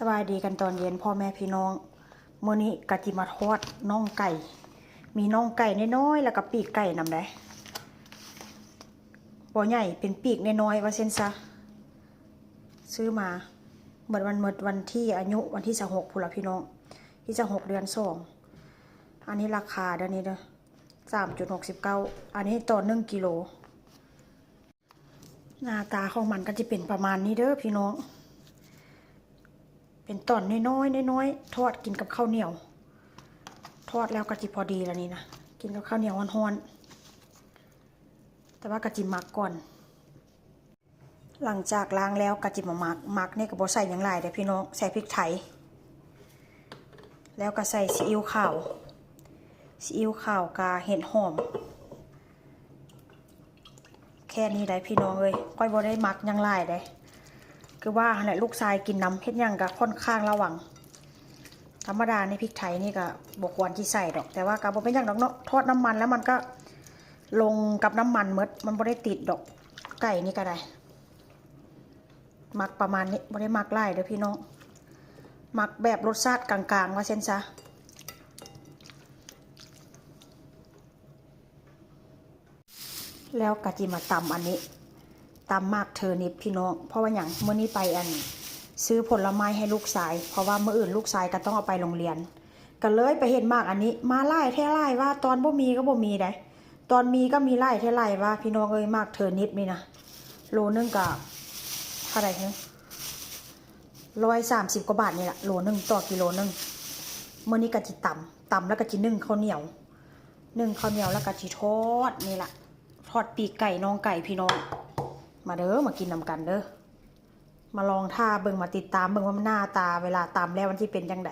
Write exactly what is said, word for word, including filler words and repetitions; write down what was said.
สบายดีกันตอนเย็นพ่อแม่พี่น้อง มื้อนี้กะจิมาทอดน่องไก่ มีน่องไก่น้อยๆ แล้วก็ปีกไก่นำได้ บ่ใหญ่เป็นปีกน้อยๆ ว่าเส้นซะ ซื้อมาเมื่อวันเมื่อวันที่อายุวันที่สิบหกพุ้นละพี่น้อง ที่สิบหกเดือนสอง อันนี้ราคาเด้อนี่เด้อ สามจุดหกสิบเก้า อันนี้ต่อหนึ่งกิโล หน้าตาของมันก็จะเป็นประมาณนี้เด้อพี่น้อง เป็นต่อนน้อยๆน้อยๆ ทอดกินกับข้าวเหนียว ทอดแล้วก็จิพอดีแล้วนี่นะ กินกับข้าวเหนียวฮ้อนๆ แต่ว่าก็จิหมักก่อน หลังจากล้างแล้วก็จิมาหมัก หมักนี่ก็บ่ใส่หยังหลายเด้อพี่น้อง ใส่พริกไทย แล้วก็ใส่ซีอิ๊วขาว ซีอิ๊วขาวกับเห็ดหอม แค่นี้ได้พี่น้องเอ้ย ก้อยบ่ได้หมักหยังหลายเด้ คือว่าหั่นแหละลูกชายกินนำ เฮ็ดหยังก็ค่อนข้างระวัง ธรรมดาในพริกไทยนี่ก็บ่ควรที่ใส่ดอก แต่ว่าก็บ่เป็นหยังดอกเนาะ ทอดน้ำมันแล้วมันก็ลงกับน้ำมันหมด มันบ่ได้ติดดอก ไก่นี่ก็ได้ หมักประมาณนี้ บ่ได้หมักหลายเด้อพี่น้อง หมักแบบรสชาติกลางๆ ว่าเส้นซะ แล้วก็จิมาตำอันนี้ ตำหมากเทอร์นิปพี่น้อง เพราะว่าหยัง มื้อนี้ไปอัน ซื้อผลไม้ให้ลูกชาย เพราะว่ามื้ออื่นลูกชายก็ต้องเอาไปโรงเรียน ก็เลยไปเห็นหมากอันนี้ มาหลายแท้หลายว่า ตอนบ่มีก็บ่มีได้ ตอนมีก็มีหลายแท้หลายว่า พี่น้องเอ้ย หมากเทอร์นิปนี่นะ โลนึงก็เท่าไหร่ฮะ ร้อยสามสิบกว่าบาทนี่แหละ โลนึงต่อกิโลนึง มื้อนี้ก็จิตำ ตำแล้วก็จินึ่งข้าวเหนียว นึ่งข้าวเหนียวแล้วก็จิทอดนี่แหละ ทอดปีกไก่น่องไก่พี่น้อง มาเด้อ มากินนำกันเด้อ มาลองท่าเบิ่ง มาติดตามเบิ่งว่ามันหน้าตาเวลาตำแล้วมันสิเป็นจั่งใด